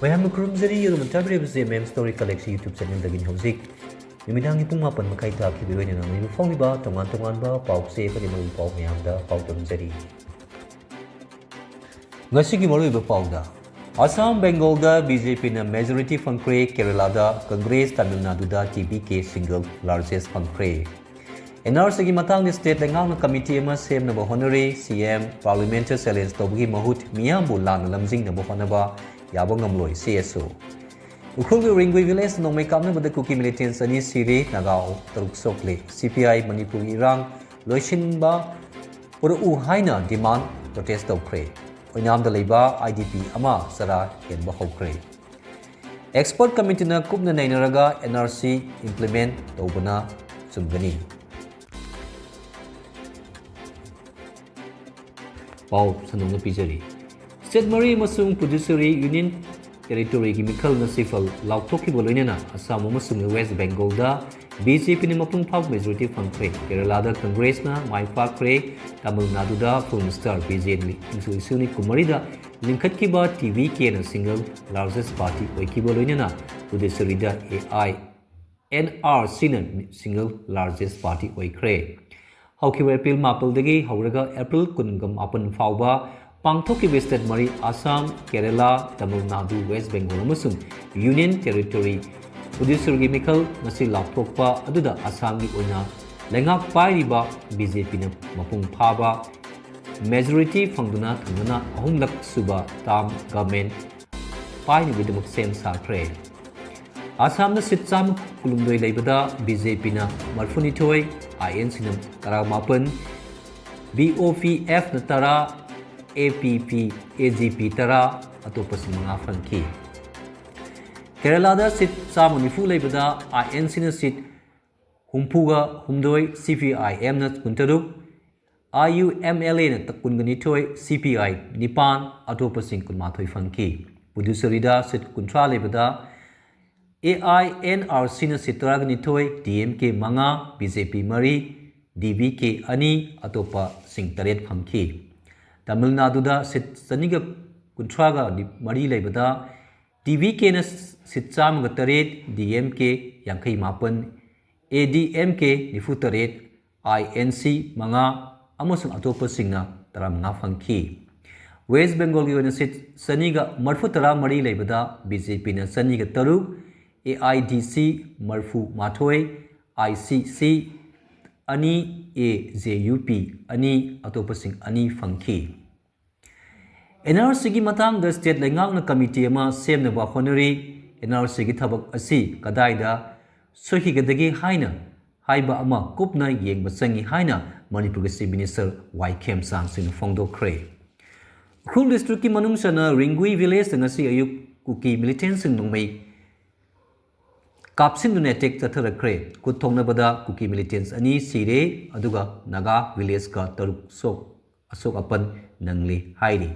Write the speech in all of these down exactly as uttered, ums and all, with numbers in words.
ꯃꯌꯥꯝꯕꯨ ꯈꯨꯔꯨꯝꯖꯔꯤ꯫ ꯑꯗꯨꯝ ꯇꯥꯕꯤꯔꯤꯕꯁꯤ memes story collection YouTube ꯆꯦꯅꯦꯜꯗꯒꯤꯅꯤ꯫ ꯍꯧꯖꯤꯛ ꯅꯨꯃꯤꯗꯥꯡꯒꯤ ꯄꯨꯡ ꯃꯥꯄꯟ ꯃꯈꯥꯏ ꯇꯥꯈꯤꯕꯒꯤ ꯑꯣꯏꯅ ꯅꯪꯂꯤꯕ ꯐꯥꯎꯂꯤꯕ ꯇꯣꯉꯥꯟ ꯇꯣꯉꯥꯟꯕ ꯄꯥꯎꯆꯦ ꯑꯃꯗꯤ ꯃꯔꯨ ꯄꯥꯎ ꯃꯌꯥꯝꯗ ꯄꯥꯎꯗꯝꯖꯔꯤ꯫ ꯉꯁꯤꯒꯤ ꯃꯔꯨꯑꯣꯏꯕ ꯄꯥꯎꯗ, ꯑꯁꯥꯝ ꯕꯦꯡꯒꯣꯜꯗ BJPꯅ majority ꯐꯪꯈ꯭ꯔꯦ, ꯀꯦꯔꯂꯥꯗ ꯀꯪꯒ꯭ꯔꯦꯁ, ꯇꯥꯃꯤꯜ ꯅꯥꯗꯨꯗ TVK single largest ꯐꯪꯈ꯭ꯔꯦ꯫ NRCꯒꯤ ꯃꯇꯥꯡꯗ state ꯂꯩꯉꯥꯛꯅ committee ꯑꯃ ꯁꯦꯝꯅꯕ ꯍꯣꯠꯅꯔꯤ꯫ CM parliamentꯇ challenge ꯇꯧꯕꯒꯤ ꯃꯍꯨꯠ ꯃꯤꯌꯥꯝꯕꯨ ꯂꯥꯟꯅ ꯂꯝꯖꯤꯡꯅꯕ ꯍꯣꯠꯅꯕ ꯌꯥꯕ ꯉꯝꯂꯣꯏ, CSO꯫ ꯎꯈ꯭ꯔꯨꯜꯒꯤ ꯔꯤꯡꯒꯨꯏ village ꯅꯣꯡꯃꯩ ꯀꯥꯞꯅꯕꯗ ꯀꯨꯀꯤ militants ꯑꯅꯤ ꯁꯤꯔꯦ, ꯅꯥꯒꯥ ꯇꯔꯨꯛ ꯁꯣꯛꯂꯦ꯫ CPI ꯃꯅꯤꯄꯨꯔꯒꯤ ꯏꯔꯥꯡ ꯂꯣꯏꯁꯤꯟꯕ ꯄꯨꯔꯛꯎ ꯍꯥꯏꯅ demand protest ꯇꯧꯈ꯭ꯔꯦ꯫ ꯑꯣꯏꯅꯥꯝꯗ ꯂꯩꯕ IDP ꯑꯃ ꯆꯔꯥ ꯍꯦꯟꯕ ꯍꯧꯈ꯭ꯔꯦ꯫ Expert committeeꯅ ꯀꯨꯞꯅ ꯅꯩꯅꯔꯒ NRC implement ꯇꯧꯕꯅ ꯆꯨꯝꯒꯅꯤ꯫ ꯄꯥꯎ ꯁꯟꯗꯣꯛꯅ ꯄꯤꯖꯔꯤ꯫ State ꯃꯔꯤ ꯑꯃꯁꯨꯡ Puducherry Union Territoryꯒꯤ ꯃꯤꯈꯜ ꯉꯁꯤ ꯐꯜ ꯂꯥꯎꯊꯣꯛꯈꯤꯕ ꯂꯣꯏꯅꯅ ꯑꯁꯥꯝ ꯑꯃꯁꯨꯡ West Bengalꯗ BJPꯅ ꯃꯄꯨꯡ ꯐꯥꯕ majority ꯐꯪꯈ꯭ꯔꯦ꯫ ꯀꯦꯔꯂꯥꯗ ꯀꯪꯒ꯭ꯔꯦꯁꯅ ꯃꯥꯏ ꯄꯥꯛꯈ꯭ꯔꯦ꯫ ꯇꯥꯃꯤꯜ ꯅꯥꯗꯨꯗ Film Star ꯕꯤꯖꯦꯟ ꯏꯪ ꯁꯣꯛ ꯂꯤꯁꯤꯡ ꯑꯅꯤ ꯀꯨꯟꯃꯔꯤꯗ ꯂꯤꯡꯈꯠꯈꯤꯕ TVKꯅ single largest party ꯑꯣꯏꯈꯤꯕ ꯂꯣꯏꯅꯅ ꯄꯨꯗꯨꯆꯦꯔꯤꯗ AINRCꯅ single largest party ꯑꯣꯏꯈ꯭ꯔꯦ꯫ ꯍꯧꯈꯤꯕ ꯑꯦꯄ꯭ꯔꯤꯜ ꯃꯥꯄꯜꯗꯒꯤ ꯍꯧꯔꯒ ꯑꯦꯄ꯭ꯔꯤꯜ ꯀꯨꯟꯒ ꯃꯥꯄꯜ ꯐꯥꯎꯕ ꯄꯥꯡꯊꯣꯛꯈꯤꯕ state ꯃꯔꯤ ꯑꯁꯥꯝ, ꯀꯦꯔꯂꯥ, ꯇꯥꯃꯤꯜ ꯅꯥꯗꯨ, West Bengal ꯑꯃꯁꯨꯡ Union Territory ꯄꯨꯗꯨꯆꯦꯔꯤꯒꯤ ꯃꯤꯈꯜ ꯉꯁꯤ ꯂꯥꯎꯊꯣꯛꯄ ꯑꯗꯨꯗ ꯑꯁꯥꯝꯒꯤ ꯑꯣꯏꯅ ꯂꯩꯉꯥꯛ ꯄꯥꯏꯔꯤꯕ BJPꯅ ꯃꯄꯨꯡ ꯐꯥꯕ majority ꯐꯪꯗꯨꯅ ꯊꯪꯅꯅ ꯑꯍꯨꯝꯂꯛ ꯁꯨꯕ term government ꯄꯥꯏꯅꯕꯒꯤꯗꯃꯛ ꯁꯦꯝ ꯁꯥꯈ꯭ꯔꯦ꯫ ꯑꯁꯥꯝꯗ seat ꯆꯥꯝꯃ ꯀꯨꯟꯍꯨꯝꯗꯣꯏ ꯂꯩꯕꯗ BJPꯅ ꯃꯔꯤꯐꯨꯅꯤꯊꯣꯏ, INCꯅ ꯇꯔꯥꯃꯥꯄꯜ, BOPFꯅ ꯇꯔꯥ, APP, AGP ꯇꯔꯥ, ꯑꯇꯣꯞꯄꯁꯤꯡ ꯃꯉꯥ ꯐꯪꯈꯤ꯫ ꯀꯦꯔꯂꯥꯗ seat ꯆꯥꯝꯃ ꯅꯤꯐꯨ ꯂꯩꯕꯗ INCꯅ seat ꯍꯨꯝꯐꯨꯒ ꯍꯨꯝꯗꯣꯏ, CPIMꯅ ꯀꯨꯟꯇꯔꯨꯛ, IUMLAꯅ ꯀꯨꯟꯒ ꯅꯤꯊꯣꯏ, CPI ꯅꯤꯄꯥꯟ, ꯑꯇꯣꯞꯄꯁꯤꯡ ꯀꯨꯟꯃꯥꯊꯣꯏ ꯐꯪꯈꯤ꯫ ꯄꯨꯗꯨꯆꯦꯔꯤꯗ seat ꯀꯨꯟꯊ꯭ꯔꯥ ꯂꯩꯕꯗ AINRCꯅ seat ꯇꯔꯥꯒ ꯅꯤꯊꯣꯏ, DMK ꯃꯉꯥ, BJP ꯃꯔꯤ, DVK ꯑꯅꯤ, ꯑꯇꯣꯞꯄꯁꯤꯡ ꯇꯔꯦꯠ ꯐꯪꯈꯤ꯫ ꯇꯥꯃꯤꯜ ꯅꯥꯗꯨꯗ seat ꯆꯅꯤꯒ ꯀꯨꯟꯊ꯭ꯔꯥꯒ ꯃꯔꯤ ꯂꯩꯕꯗ TVKꯅ seat ꯆꯥꯝꯃꯒ ꯇꯔꯦꯠ, DMK ꯌꯥꯡꯈꯩ ꯃꯥꯄꯟ, ADMK ꯅꯤꯐꯨ ꯇꯔꯦꯠ, INC ꯃꯉꯥ ꯑꯃꯁꯨꯡ ꯑꯇꯣꯞꯄꯁꯤꯡꯅ ꯇꯔꯥꯃꯉꯥ ꯐꯪꯈꯤ꯫ ꯋꯦꯁ꯭ꯠ ꯕꯦꯡꯒꯣꯜꯒꯤ ꯑꯣꯏꯅ seat ꯆꯅꯤꯒ ꯃꯔꯤꯐꯨ ꯇꯔꯥꯃꯔꯤ ꯂꯩꯕꯗ BJPꯅ ꯆꯅꯤꯒ ꯇꯔꯨꯛ, AIDC ꯃꯔꯤꯐꯨ ꯃꯥꯊꯣꯏ, ICC ꯑꯅꯤ, AJUP ꯑꯅꯤ, ꯑꯇꯣꯞꯄꯁꯤꯡ ꯑꯅꯤ ꯐꯪꯈꯤ꯫ NRCꯒꯤ ꯃꯇꯥꯡꯗ state ꯂꯩꯉꯥꯛꯅ committee ꯑꯃ ꯁꯦꯝꯅꯕ ꯍꯣꯠꯅꯔꯤ꯫ NRCꯒꯤ ꯊꯕꯛ ꯑꯁꯤ ꯀꯗꯥꯏꯗ ꯁꯣꯏꯈꯤꯒꯗꯒꯦ ꯍꯥꯏꯅ ꯍꯥꯏꯕ ꯑꯃ ꯀꯨꯞꯅ ꯌꯦꯡꯕ ꯆꯪꯏ ꯍꯥꯏꯅ ꯃꯅꯤꯄꯨꯔꯒꯤ Chief Minister ꯋꯥꯏ ꯈꯦꯝꯆꯥꯟ ꯁꯤꯡꯅ ꯐꯣꯡꯗꯣꯛꯈ꯭ꯔꯦ꯫ ꯎꯈ꯭ꯔꯨꯜ districtꯀꯤ ꯃꯅꯨꯡ ꯆꯟꯅ ꯔꯤꯡꯒꯨꯏ villageꯇ ꯉꯁꯤ ꯑꯌꯨꯛ ꯀꯨꯀꯤ militantꯁꯤꯡ ꯅꯣꯡꯃꯩ ꯀꯥꯞꯁꯤꯟꯗꯨꯅ attack ꯆꯠꯊꯔꯛꯈ꯭ꯔꯦ꯫ ꯈꯨꯠ ꯊꯣꯛꯅꯕꯗ ꯀꯨꯀꯤ militants ꯑꯅꯤ ꯁꯤꯔꯦ, ꯑꯗꯨꯒ ꯅꯥꯒꯥ villageꯀ ꯇꯔꯨꯛ ꯁꯣꯛ ꯑꯁꯣꯛ ꯑꯄꯟ ꯅꯪꯂꯤ ꯍꯥꯏꯔꯤ꯫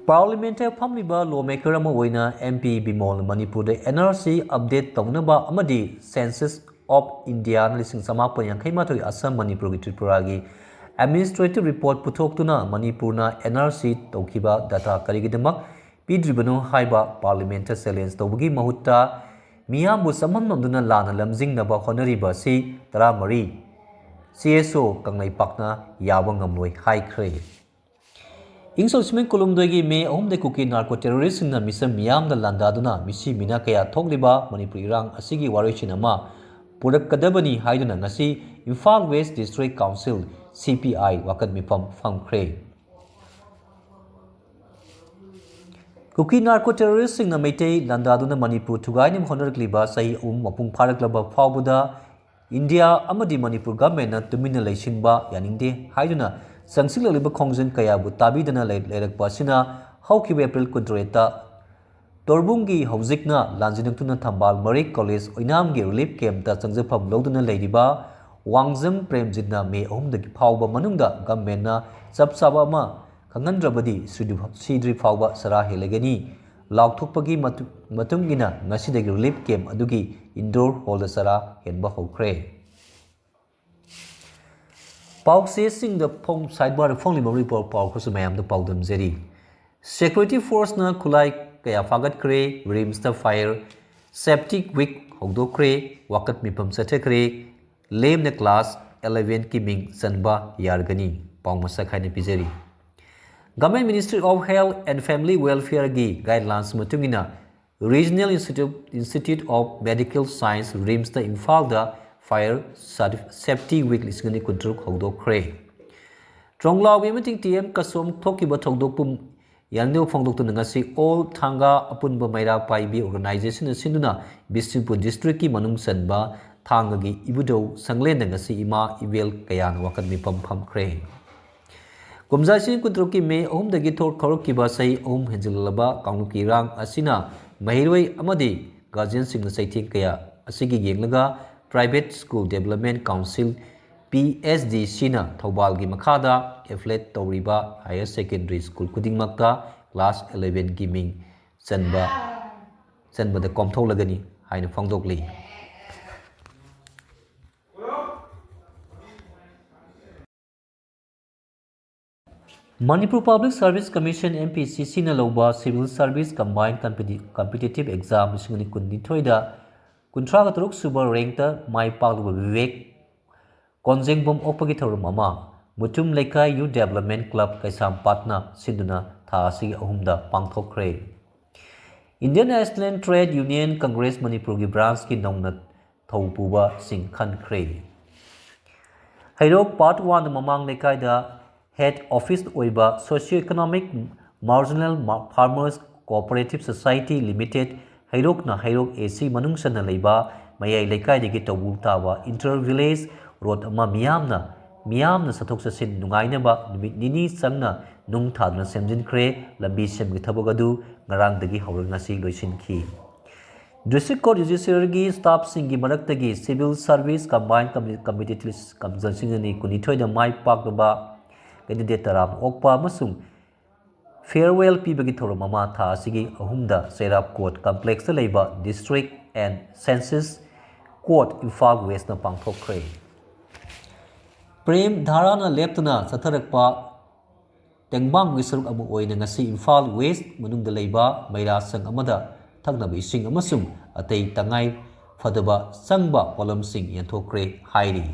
Parliamentꯇ ꯐꯝꯂꯤꯕ lawmaker ꯑꯃ ꯑꯣꯏꯅ MP ꯕꯤꯃꯣꯜꯅ ꯃꯅꯤꯄꯨꯔꯗ NRC update ꯇꯧꯅꯕ ꯑꯃꯗꯤ Census of Indiaꯅ ꯂꯤꯁꯤꯡ ꯆꯃꯥꯄꯟ ꯌꯥꯡꯈꯩ ꯃꯥꯊꯣꯏ ꯑꯁꯥꯝ, ꯃꯅꯤꯄꯨꯔꯒꯤ, ꯇ꯭ꯔꯤꯄꯨꯔꯥꯒꯤ administrative report ꯄꯨꯊꯣꯛꯇꯨꯅ ꯃꯅꯤꯄꯨꯔꯅ NRC ꯇꯧꯈꯤꯕ data ꯀꯔꯤꯒꯤꯗꯃꯛ ꯄꯤꯗ꯭ꯔꯤꯕꯅꯣ ꯍꯥꯏꯕ Parliamentꯇ challenge ꯇꯧꯕꯒꯤ ꯃꯍꯨꯠꯇ ꯃꯤꯌꯥꯝꯕꯨ ꯆꯃꯝꯅꯍꯟꯗꯨꯅ ꯂꯥꯟꯅ ꯂꯝꯖꯤꯡꯅꯕ ꯍꯣꯠꯅꯔꯤꯕ ꯑꯁꯤ ꯇꯔꯥꯃꯔꯤ CSO ꯀꯪꯂꯩꯄꯥꯛꯅ ꯌꯥꯕ ꯉꯝꯂꯣꯏ ꯍꯥꯏꯈ꯭ꯔꯦ꯫ ꯏꯪ ꯁꯣꯛ ꯂꯤꯁꯤꯡ ꯀꯨꯟꯍꯨꯝꯗꯣꯏꯒꯤ ꯃꯦ ꯑꯍꯨꯝꯗ ꯀꯨꯀꯤ narco terroristꯁꯤꯡꯅ ꯃꯤꯆꯝ ꯃꯤꯌꯥꯝꯗ ꯂꯥꯟꯗꯥꯗꯨꯅ ꯃꯤꯁꯤ ꯃꯤꯅꯥ ꯀꯌꯥ ꯊꯣꯛꯂꯤꯕ ꯃꯅꯤꯄꯨꯔ ꯏꯔꯥꯡ ꯑꯁꯤꯒꯤ ꯋꯥꯔꯣꯏꯁꯤꯟ ꯑꯃ ꯄꯨꯔꯛꯀꯗꯕꯅꯤ ꯍꯥꯏꯗꯨꯅ ꯉꯁꯤ Imphal West District Council, CPI, ꯋꯥꯀꯠ ꯃꯤꯐꯝ ꯐꯝꯈ꯭ꯔꯦ꯫ ꯀꯨꯀꯤ narco terroristꯁꯤꯡꯅ ꯃꯩꯇꯩ ꯂꯥꯟꯗꯥꯗꯨꯅ ꯃꯅꯤꯄꯨꯔ ꯊꯨꯒꯥꯏꯅꯕ ꯍꯣꯠꯅꯔꯛꯂꯤꯕ ꯆꯍꯤ ꯑꯍꯨꯝ ꯃꯄꯨꯡ ꯐꯥꯔꯛꯂꯕ ꯐꯥꯎꯕꯗ ꯏꯟꯗꯤꯌꯥ ꯑꯃꯗꯤ ꯃꯅꯤꯄꯨꯔ governmentꯅ ꯇꯨꯃꯤꯟꯅ ꯂꯩꯁꯤꯟꯕ ꯌꯥꯅꯤꯡꯗꯦ ꯍꯥꯏꯗꯨꯅ ꯆꯪꯁꯤꯜꯂꯛꯂꯤꯕ ꯈꯣꯡꯖꯪ ꯀꯌꯥꯕꯨ ꯇꯥꯕꯤꯗꯅ ꯂꯩ-, ꯂꯩꯔꯛꯄ ꯑꯁꯤꯅ ꯍꯧꯈꯤꯕ ꯑꯦꯄ꯭ꯔꯤꯜ ꯀꯨꯟꯇꯔꯦꯠꯇ ꯇꯣꯔꯕꯨꯡꯒꯤ ꯍꯧꯖꯤꯛꯅ ꯂꯥꯟꯖꯤꯡꯂꯛꯇꯨꯅ ꯊꯝꯕꯥꯜ ꯃꯔꯤꯛ ꯀꯣꯂꯦꯖ ꯑꯣꯏꯅꯥꯝꯒꯤ relief campꯇ ꯆꯪꯖꯐꯝ ꯂꯧꯗꯨꯅ ꯂꯩꯔꯤꯕ ꯋꯥꯡꯖꯝ ꯄ꯭ꯔꯦꯝꯖꯤꯠꯅ ꯃꯦ ꯑꯍꯨꯝꯗꯒꯤ ꯐꯥꯎꯕ ꯃꯅꯨꯡꯗ governmentꯅ ꯆꯞ ꯆꯥꯕ ꯑꯃ ꯈꯪꯍꯟꯗ꯭ꯔꯕꯗꯤ ꯁꯤꯗ꯭ꯔꯤ-, ꯁꯤꯗ꯭ꯔꯤ ꯐꯥꯎꯕ ꯆꯔꯥ ꯍꯦꯜꯂꯒꯅꯤ ꯂꯥꯎꯊꯣꯛꯄꯒꯤ ꯃꯇꯨ-, ꯃꯇꯨꯡ ꯏꯟꯅ ꯉꯁꯤꯗꯒꯤ relief camp ꯑꯗꯨꯒꯤ indoor hallꯗ ꯆꯔꯥ ꯍꯦꯟꯕ ꯍꯧꯈ꯭ꯔꯦ꯫ ꯄꯥꯎꯆꯦꯁꯤꯡꯗ ꯐꯣꯡ ꯁꯥꯏꯠꯕꯥꯔꯗ ꯐꯣꯡꯂꯤꯕ ꯔꯤꯄꯣꯔꯠ ꯄꯥꯎ ꯈꯔꯁꯨ ꯃꯌꯥꯝꯗ ꯄꯥꯎꯗꯝꯖꯔꯤ꯫ Security Forceꯅ ꯈꯨꯠꯂꯥꯏ ꯀꯌꯥ ꯐꯥꯒꯠꯈ꯭ꯔꯦ꯫ RIMSꯇ Fire Safety Week ꯍꯧꯗꯣꯛꯈ꯭ꯔꯦ꯫ ꯋꯥꯀꯠ ꯃꯤꯐꯝ ꯆꯠꯊꯈ꯭ꯔꯦ꯫ ꯂꯦꯝꯅ class elevenꯒꯤ ꯃꯤꯡ ꯆꯟꯕ ꯌꯥꯔꯒꯅꯤ꯫ ꯄꯥꯎ ꯃꯁꯛ ꯍꯥꯏꯅ ꯄꯤꯖꯔꯤ꯫ Government Ministry of Health and Family Welfareꯒꯤ guidelines ꯃꯇꯨꯡ ꯏꯟꯅ Regional Institute, Institute of Medical Science, RIMSꯇ ꯏꯝꯐꯥꯜꯗ Fire Safety Week ꯂꯤꯁꯤꯡ ꯑꯅꯤ ꯀꯨꯟꯇꯔꯨꯛ ꯍꯧꯗꯣꯛꯈ꯭ꯔꯦ꯫ ꯇ꯭ꯔꯣꯡꯂꯥꯎꯕꯤ ꯑꯃꯗꯤ ꯇꯤ ꯑꯦꯝ ꯀꯁꯣꯝ ꯊꯣꯛꯈꯤꯕ ꯊꯧꯗꯣꯛꯄꯨ ꯌꯥꯅꯤꯡꯗꯕ ꯐꯣꯡꯗꯣꯛꯇꯨꯅ ꯉꯁꯤ All Thanga ꯑꯄꯨꯟꯕ ꯃꯩꯔꯥ ꯄꯥꯏꯕꯤ Organizationꯅ ꯁꯤꯟꯗꯨꯅ ꯕꯤꯁꯅꯨꯄꯨꯔ districtꯀꯤ ꯃꯅꯨꯡ ꯆꯟꯕ ꯊꯥꯡꯒꯒꯤ ꯏꯕꯨꯙꯧ ꯁꯪꯂꯦꯟꯗ ꯉꯁꯤ ꯏꯃꯥ ꯏꯕꯦꯜ ꯀꯌꯥꯅ ꯋꯥꯀꯠ ꯃꯤꯐꯝ ꯐꯝꯈ꯭ꯔꯦ꯫ ꯀꯨꯝꯖꯥ ꯂꯤꯁꯤꯡ ꯀꯨꯟꯇꯔꯨꯛꯀꯤ ꯃꯦ ꯑꯍꯨꯝꯗꯒꯤ ꯊꯣꯛ-, ꯍꯧꯔꯛꯈꯤꯕ ꯆꯍꯤ ꯑꯍꯨꯝ ꯍꯦꯟꯖꯤꯜꯂꯕ ꯀꯥꯡꯂꯨꯞꯀꯤ ꯏꯔꯥꯡ ꯑꯁꯤꯅ ꯃꯍꯩꯔꯣꯏ ꯑꯃꯗꯤ guardianꯁꯤꯡꯅ ꯆꯩꯊꯦꯡ ꯀꯌꯥ ꯑꯁꯤꯒꯤ ꯌꯦꯡꯂꯒ Private School Development Council, P S D Cꯅ ꯊꯧꯕꯥꯜꯒꯤ ꯃꯈꯥꯗ affiliate ꯇꯧꯔꯤꯕ higher secondary school ꯈꯨꯗꯤꯡꯃꯛꯇ class elevenꯒꯤ ꯃꯤꯡ ꯆꯟꯕ, ꯆꯟꯕꯗ ꯀꯣꯝꯊꯣꯛꯂꯒꯅꯤ ꯍꯥꯏꯅ ꯐꯣꯡꯗꯣꯛꯂꯤ꯫ Manipur Public Service Commission, M P C Cꯅ ꯂꯧꯕ Civil Service Combined Competi-, Competitive Exam ꯂꯤꯁꯤꯡ ꯑꯅꯤ ꯀꯨꯟꯅꯤꯊꯣꯏꯗ ꯀꯨꯟꯊ꯭ꯔꯥꯒ ꯇꯔꯨꯛ ꯁꯨꯕ rankꯇ ꯃꯥꯏ ꯄꯥꯛꯂꯕ ꯕꯤꯕꯦꯛ ꯀꯣꯟꯖꯦꯡꯕꯝ ꯑꯣꯛꯄꯒꯤ ꯊꯧꯔꯝ ꯑꯃ ꯃꯨꯇꯨꯝ ꯂꯩꯀꯥꯏ Youth Development Club ꯀꯩꯁꯥꯝꯄꯥꯠꯅ ꯁꯤꯟꯗꯨꯅ ꯊꯥ ꯑꯁꯤꯒꯤ ꯑꯍꯨꯝꯗ ꯄꯥꯡꯊꯣꯛꯈ꯭ꯔꯦ꯫ Indian National Trade Union Congress ꯃꯅꯤꯄꯨꯔꯒꯤ branchꯀꯤ ꯅꯧꯅ ꯊꯧ ꯄꯨꯕꯁꯤꯡ ꯈꯟꯈ꯭ꯔꯦ꯫ ꯍꯩꯔꯣꯛ Part Oneꯗ ꯃꯃꯥꯡ ꯂꯩꯀꯥꯏꯗ head office ꯑꯣꯏꯕ Socio Economic Marginal Ma-, Farmers Cooperative Society Limited, ꯍꯩꯔꯣꯛꯅ Heirok A C ꯃꯅꯨꯡ ꯆꯟꯅ ꯂꯩꯕ ꯃꯌꯥꯏ ꯂꯩꯀꯥꯏꯗꯒꯤ ꯇꯧꯕꯨꯜ ꯇꯥꯕ inter village road ꯑꯃ ꯃꯤꯌꯥꯝꯅ, ꯃꯤꯌꯥꯝꯅ ꯆꯠꯊꯣꯛ ꯆꯠꯁꯤꯟ ꯅꯨꯡꯉꯥꯏꯅꯕ ꯅꯨꯃꯤꯠ ꯅꯤꯅꯤ ꯆꯪꯅ ꯅꯨꯡ ꯊꯥꯗꯨꯅ ꯁꯦꯝꯖꯤꯟꯈ꯭ꯔꯦ꯫ ꯂꯝꯕꯤ ꯁꯦꯝꯕꯒꯤ ꯊꯕꯛ ꯑꯗꯨ ꯉꯔꯥꯡꯗꯒꯤ ꯍꯧꯔꯒ ꯉꯁꯤ ꯂꯣꯏꯁꯤꯟꯈꯤ꯫ District Court Judiciaryꯒꯤ staffꯁꯤꯡꯒꯤ ꯃꯔꯛꯇꯒꯤ Civil Service Combined Commi-, Competitive Exam ꯂꯤꯁꯤꯡ ꯑꯅꯤ ꯀꯨꯟꯅꯤꯊꯣꯏꯗ ꯃꯥꯏ ꯄꯥꯛꯂꯕ candidate ꯇꯔꯥꯝ ꯑꯣꯛꯄ ꯑꯃꯁꯨꯡ farewell ꯄꯤꯕꯒꯤ ꯊꯧꯔꯝ ꯑꯃ ꯊꯥ ꯑꯁꯤꯒꯤ ꯑꯍꯨꯝꯗ ꯆꯩꯔꯥꯞ Court Complexꯇ ꯂꯩꯕ District and Sessions Court Imphal Westꯅ ꯄꯥꯡꯊꯣꯛꯈ꯭ꯔꯦ꯫ Prem ꯙꯥꯔꯥꯅ ꯂꯦꯞꯇꯅ ꯆꯠꯊꯔꯛꯄ ꯇꯦꯡꯕꯥꯡꯒꯤ ꯁꯔꯨꯛ ꯑꯃ ꯑꯣꯏꯅ ꯉꯁꯤ ꯏꯝꯐꯥꯜ ꯋꯦꯁ꯭ꯠ ꯃꯅꯨꯡꯗ ꯂꯩꯕ ꯃꯩꯔꯥ ꯁꯪ ꯑꯃꯗ ꯊꯛꯅꯕ ꯏꯁꯤꯡ ꯑꯃꯁꯨꯡ ꯑꯇꯩ ꯇꯉꯥꯏ ꯐꯗꯕ ꯆꯪꯕ ꯄꯣꯠꯂꯝꯁꯤꯡ ꯌꯦꯟꯊꯣꯛꯈ꯭ꯔꯦ ꯍꯥꯏꯔꯤ꯫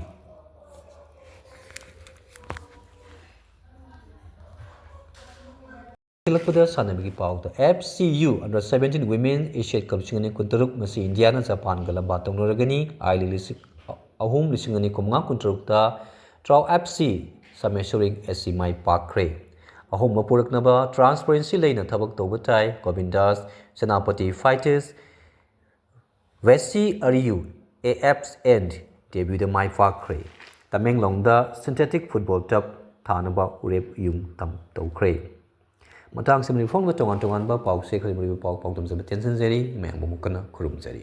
ꯍꯦꯜꯂꯛꯄꯗ ꯁꯥꯟꯅꯕꯒꯤ ꯄꯥꯎꯗ, F C U Under seventeen Women Asia Cup ꯂꯤꯁꯤꯡ ꯑꯅꯤ ꯀꯨꯟꯇꯔꯨꯛ ꯉꯁꯤ ꯏꯟꯗꯤꯌꯥꯅ ꯖꯄꯥꯟꯒ ꯂꯝꯕꯥ ꯇꯧꯅꯔꯒꯅꯤ꯫ ꯑꯥꯏ ꯂꯤꯒ ꯂꯤꯁꯤꯡ ꯑꯍꯨꯝ ꯂꯤꯁꯤꯡ ꯑꯅꯤ ꯀꯨꯟꯃꯉꯥ ꯀꯨꯟꯇꯔꯨꯛꯇ ꯇ꯭ꯔꯥꯎ F C ꯁꯃꯦꯁꯣꯔꯤꯡ S C ꯃꯥꯏ ꯄꯥꯛꯈ꯭ꯔꯦ꯫ ꯑꯍꯣꯡꯕ ꯄꯨꯔꯛꯅꯕ transparency ꯂꯩꯅ ꯊꯕꯛ ꯇꯧꯕ ꯇꯥꯏ꯫ ꯒꯣꯕꯤꯟꯗꯥꯁ Senapati ꯐꯥꯏꯇꯔꯁ ꯋꯦꯁꯤ ꯑꯔꯤꯌꯨ A F and W ꯗ ꯃꯥꯏ ꯄꯥꯛꯈ꯭ꯔꯦ꯫ ꯇꯃꯦꯡꯂꯣꯡꯗ synthetic football turf ꯊꯥꯅꯕ ꯎꯔꯦꯞ ꯌꯨꯡ ꯇꯝ ꯇꯧꯈ꯭ꯔꯦ꯫ ꯃꯇꯥꯡꯁꯤꯃꯗꯤ ꯐꯣꯡꯕ ꯇꯣꯉꯥꯟ ꯇꯣꯉꯥꯟꯕ ꯄꯥꯎꯆꯦ ꯈꯨꯗꯤꯡꯃꯛ ꯄꯥꯎ ꯄꯥꯎꯗꯝꯖꯕ ꯇꯦꯟꯁꯤꯟꯖꯔꯤ꯫ ꯃꯌꯥꯝꯕꯨ ꯑꯃꯨꯛ ꯍꯟꯅ ꯈꯨꯔꯨꯝꯖꯔꯤ꯫